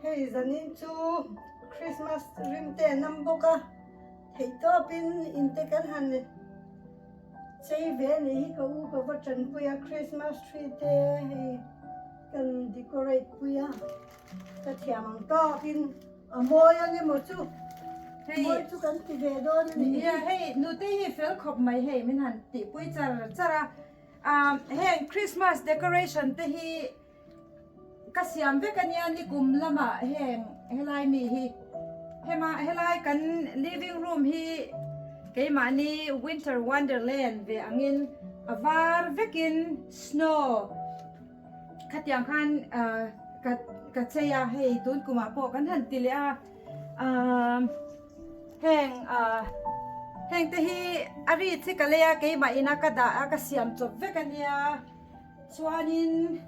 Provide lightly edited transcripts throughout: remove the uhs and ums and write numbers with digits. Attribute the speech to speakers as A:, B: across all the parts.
A: Hei zanin chu Christmas rim te an awm bawk a, theihtawpin in te kan han chei ve a nih hi ka u ka va tanpui a, Christmas tree te hei kan decorate pui a, ka thiam ang tawkin a mawi ang emaw chu, mawi chu kan ti ve dawn a nih hi.
B: Nia hei nute hi fel khawp mai hei min han tihpui char char a, heng Christmas decoration te hi Ka siam vek ania nikum lamah heng helai mi hi hema helai kan living room hi keimahni winter wonderland ve angin a var vekin snow khatiang khan ah ka ka chei a hei tun kumah pawh kan han ti leh a ah heng ah heng te hi a rit hi ka lei a keimah ina ka dah a ka siam chawp vek ania. Chuanin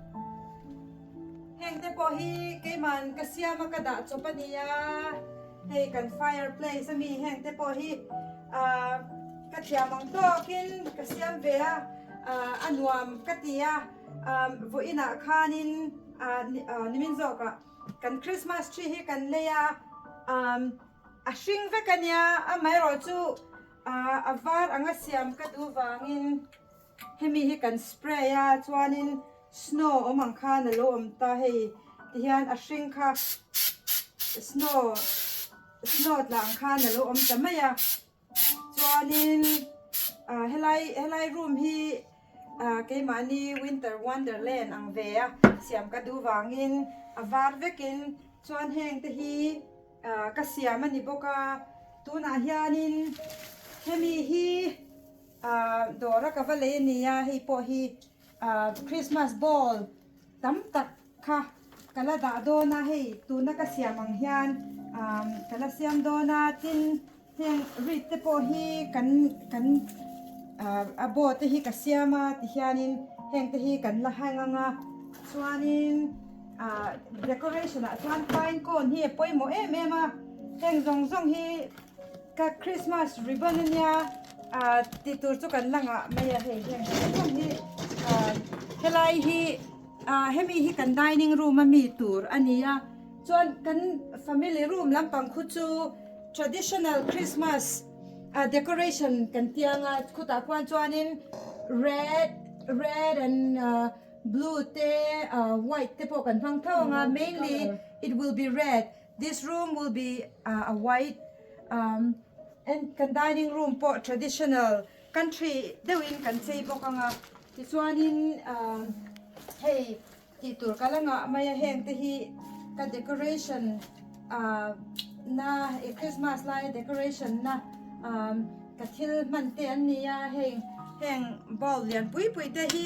B: heng te pawh hi keiman ka siam a ka dah chawp a nia, hei kan fire place a mi heng te pawh hi ah ka thiam ang tawkin ka siam ve a, ah a nuam ka ti a, ah vawiinah khanin ah nimin zawkah kan Christmas tree hi kan lei a, ah a hring vek a nia amaherawhchu ah a var anga siam ka duh vangin. Hemi hi kan spray a chuanin snow awm ang khan a lo awm ta hei tihian a hring kha snow snow tla ang khan a lo awm ta mai a chuanin ah helai helai room hi ah keimahni winter wonderland ang ve a siam ka duh vangin a var vekin chuan heng te hi ah ka siam a ni bawk a tunah hianin hemi hi. Ahh dawr a ka va lei a nia hei pawh hi ahh Christmas ball tam tak kha ka la dah dawn a hei tuna ka siam ang hian ahh ka la siam dawn a tin heng wreath te pawh hi kan kan ahh a bow te hi ka siam a tihianin heng te hi kan la hang ang a chuanin ahh decoration ah chuan pine cone hi a pawimawh em em a heng zawng zawng hi. Ka Christmas ribbon ania ah tih tur chu kan la ngah mai a hei heng heng hi ah helai hi ah hemi hi kan dining room a mi tur a ni a chuan kan family room lampang khu chu traditional Christmas ah decoration kan tia anga khutah khuan chuanin red red and ah blue te ah white te pawh kan hmang tho anga mainly it will be red. This room will be a white um and kan dining room pawh traditional country deuhin kan chei bawk ang a tichuanin ah hei tih tur ka la ngah mai a heng te hi ka decoration ah na ih Christmas laia decoration na ah ka thil hman te an ni a heng heng bowl lian pui pui te hi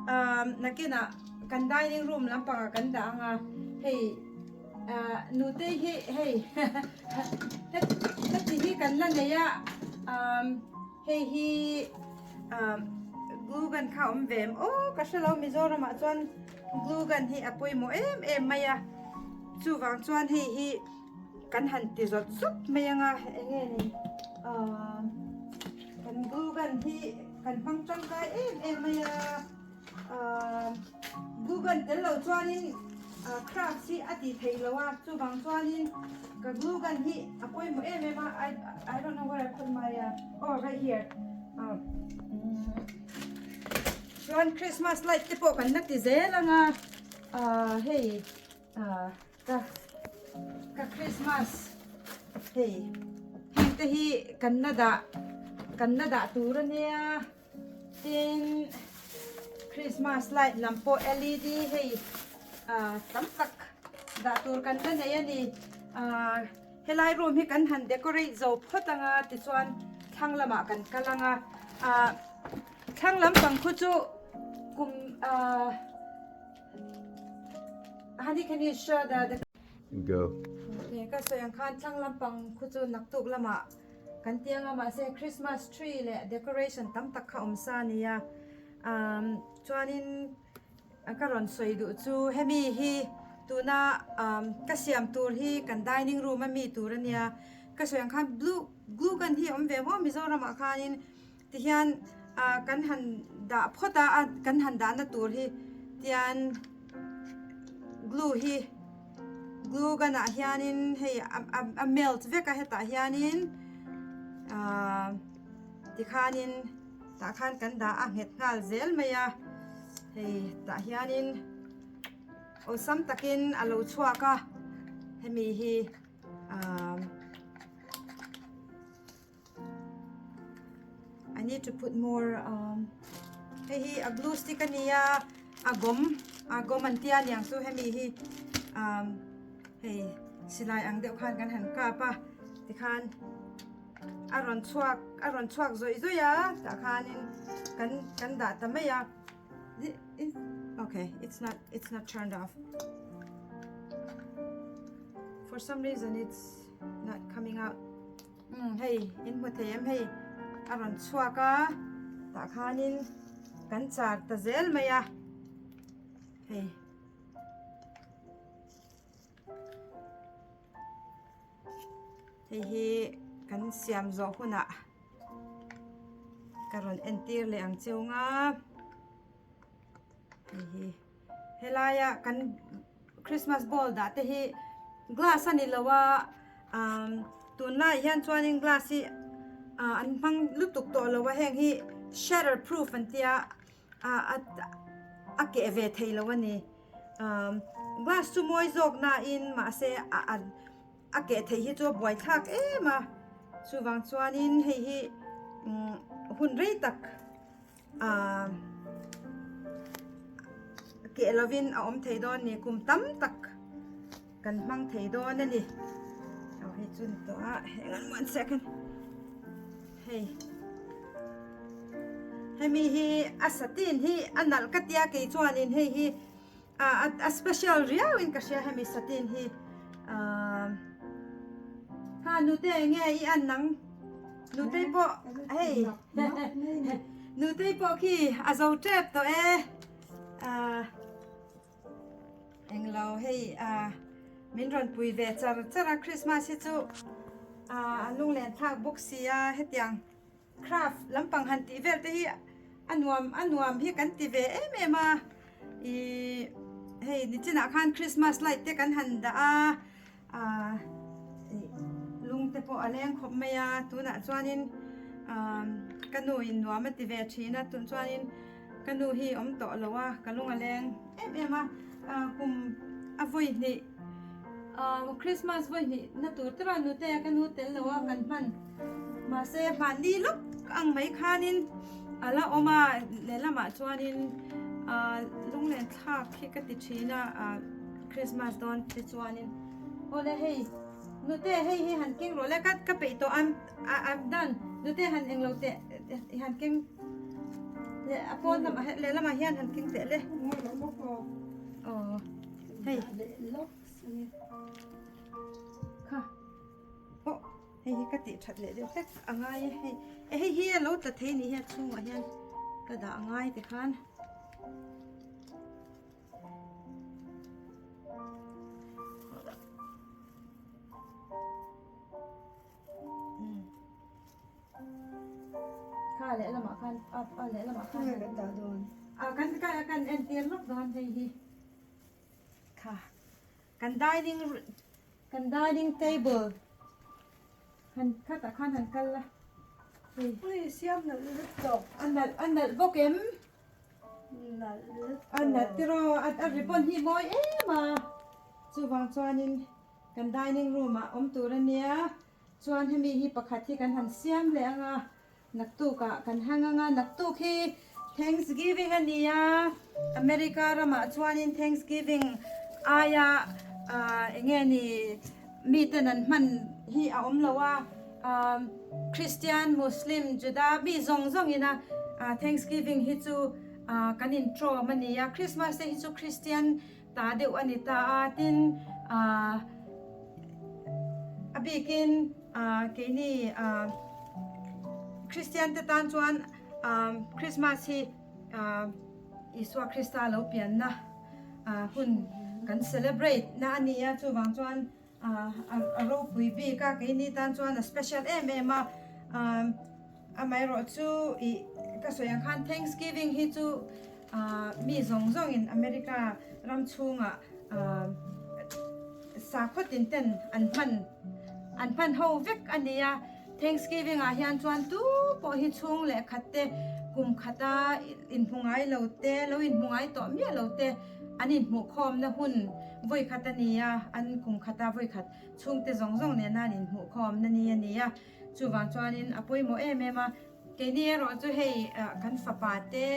B: ah nakinah kan dining room lampangah kan dah ang a hei. Ahh nute hi hei heti hi kan la nei a umm hei hi umm glue gun kha a awm ve em aw ka hrelo Mizoramah chuan glue gun hi a pawimawh em em mai a chuvang chuan hei hi kan han ti zawt zawt mai ang a eng nge ni ahh kan glue gun hi kan hmang tangkai em em mai a. Ahh glue gun tel lo chuanin ah craft hi a tih theih loh a chuvang chuanin ka glue gun hi a pawimawh em em a I I don't know where I put my oh right here ah chuan Christmas light te pawh kan la ti zel ang a ah hei ah ka ka Christmas hei heng te hi kan la dah kan la dah tur ania. Tin, Christmas light lam pawh led hei ah tam tak dah tur kan la nei a ni. Ah helai room hi kan han decorate zo phawt ang a tichuan thlang lamah kan kal ang a. Ah thlang lampang khu chu kum ah honey can you show the
C: Go.
B: Okay, ka sawi ang khan thlang lampang khu chu naktuk lamah Kan ti anga mahse Christmas tree leh decoration tam tak kha awm sa a nia umm chuanin ka rawn sawi duh chu hemi hi tuna umm ka siam tur hi kan dining room a mi tur a nia ka sawi ang khan blue glue gun hi a awm ve maw Mizoramah khanin tihian ah kan han dah phawt a kan han dahna tur hi tian glue hi. glue gun ah hianin hei a melt vek a hetah hianin ah tikhanin tah khan kan dah a nghet nghal zel mai a hei tah hianin awlsam takin a lo chhuak a hemi hi ah I need to put more um hei hi a glue stick a nia a gawm a gawm an tia niang chu hemi hi um hei silai ang deuh khan kan han kap a tikhan a rawn chhuak a rawn chhuak zawih zawih a tah khanin kan kan dah ta mai a okay it's not it's not turned off for some reason it's not coming out Umm hei in hmu thei em hei a rawn chhuak a tah khanin kan char ta zel mai a hei hei hi kan siam zawh hunah ka rawn entir leh ang chiu nga hei hi helaia kan Christmas ball dah te hi glass a ni lo a umm tunlaiah hian chuanin glass hi ah an hmang lutuk tawh lo a heng hi shatter proof an tia ah a keh ve thei lo a ni umm glass chu mawi zawk nain mahse a a keh theih hi chu a buai thlak em a chuvang chuanin hei hi umm hun rei tak. Aaa keh lovin a awm thei dawn ni kum tam tak kan hmang thei dawn a ni aw hei chu ni tawh a hang on one second hei hemi hi a satin hi a nalh ka tia kei chuanin hei hi a a special riau in ka hria hemi satin hi aaa ha nute enge i an nang nutei pawh hei nutei pawh khi a zo tep tawh e aaa englo hei aaa min rawn pui ve char char a Christmas hi chu aaa a lunglen thlak bawk sia hetiang. Craft lampang han tih vel te hi a nuam a nuam hi kan ti ve em em a ih hei nichinah khan Christmas light te kan han dah a ah ih lung te pawh a leng khawp mai a tunah chuanin ah ka nu in nuam a ti ve thin a tun chuanin ka nu hi awm tawh lo a ka lung a leng em em a ah kum a vawi hnih ah Christmas vawi hnih na tur te chuan nute ka nu tel lo a kan hman. Mahse hmanni lawk ang mai khanin a la awm a lehlamah chuanin ah lunglen thlak hi ka ti thin a ah Christmas dawn te chuanin awle hei nute hei hi han keng rawh le ka ka peih tawh I'm I'm done nute han englo teh han keng leh a pawn lamah lehlamah hian han keng teh le aw hei kha aw. Hei hi ka tih that leh deuh hlek a ngai e hei e hei hi a lo tla thei ni hi a chhungah hian ka dah a ngai ti khan kha leh lamah khan a a leh lamah khan
A: kan dah dawn
B: a kan kan entir lawk dawn hei hi kha Kan dining kan dining table han khatah khan han kal la hei.
A: Ui siam nalh lutuk.
B: A nalh a nalh bawk em?
A: Nalh lutuk.
B: A nalh tiraw a a ribbon hi mawi em a chuvang chuanin kan dining room ah awm tur ania chuan hemi hi pakhat hi kan han siam leh ang a. Naktukah kan hang ang a, naktuk hi Thanksgiving a ni a, America ramah chuanin Thanksgiving aia eng nge ni miten an hman hi a awm lo a, Christian, Muslim, Juda mi zawng zawngin a Thanksgiving hi chu kan intrawm a ni a, Christmas te hi chu Christian ta deuh a ni ta a, tin a bikin. Keini Kristian te tan chuan Christmas hi Isua Krista lo pianna hun kan celebrate na a ni a, chuvang chuan a ropui bik a, keini tan chuan a special em em a, amaherawh chu ih ka sawi ang khan Thanksgiving hi chu mi zawng zawngin America ram chhungah. Sakhaw tin ten an hman an hman ho vek a ni a, Thanksgiving ah hian chuan tu pawh hi chhung leh khat te kum khata inhmu ngai lo te lo inhmu ngai tawh miah lo te an inhmuh khawmna hun vawi khat a ni a, an kum khata vawi khat chhungte zawng zawng nena an inhmuh khawmna ni a ni a, chuvang chuanin a pawimawh em em a, keini erawh chu hei kan fapa te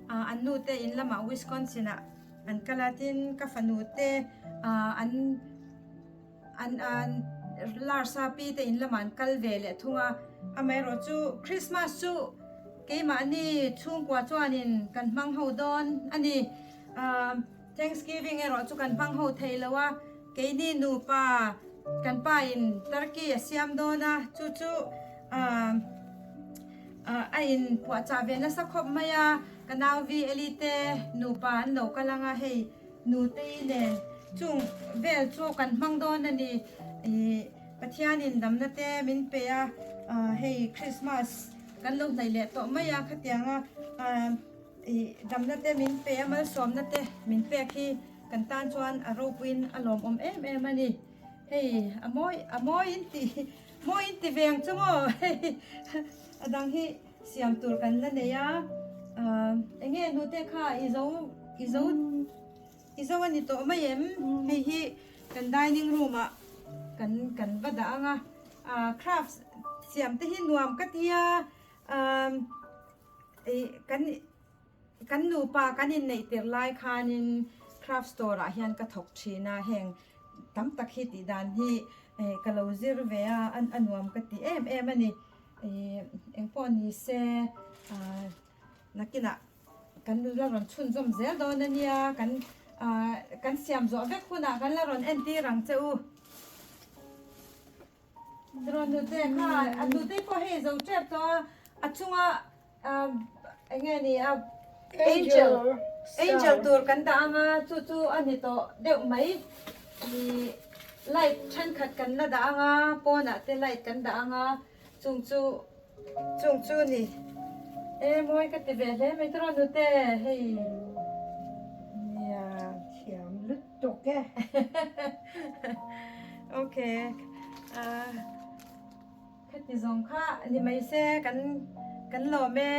B: an nu te in lamah Wisconsin ah. An kal a tin ka fanu te ah an an an larsa pi te in lamah an kal ve leh thung a amaherawh chu Christmas chu keimahni chhungkua chuanin kan hmang ho dawn a ni ah Thanksgiving erawh chu kan hmang ho thei lo a keini nupa kan pa in turkey a siam dawn a chu chu ah A in puahchah ve nasa khawp mai a, ka nau vi Eli te nupa an lo kal ang a, hei Nutei nen chung vel chu kan hmang dawn a ni. Ih Pathianin damna te min pe a, hei Christmas kan lo hnaih leh tawh mai a, khatianga ih damna te min pe a, malsawmna te min pek hi kan tan chuan a ropuiin a lawmawm em em a ni. Hei a mawi a mawi in tih Maw in ti ve ang chu maw hei a dang hi siam tur kan la nei a eng nge hnute kha i zo i zo i zo a ni tawh mai em hei hi kan dining room ah kan kan va dah ang a crafts siam te hi nuam ka ti a ih kan Kan nupa kan inneih tir lai khanin craft store ah hian ka thawk thin a, heng tam tak hi tih dan hi ka lo zir ve a, a nuam ka ti em em a ni. Engpawh ni se nakinah kan la rawn chhunzawm zel dawn a nia, kan kan siam zawh vek hunah kan la rawn entir ang che u. Rawn nute kha a nute pawh hei zo tep tawh a, a chunga eng nge ni a angel angel tur kan dah ang a chu chu a ni tawh deuh mai ih light thenkhat kan la dah ang a pawnah te light kan dah ang a chung chu chung chu ni e mawi ka ti ve hle mai tiraw nute hei nia
A: thiam lutuk e
B: okay ah. Khati zawng kha ni mai se kan kan lawm e.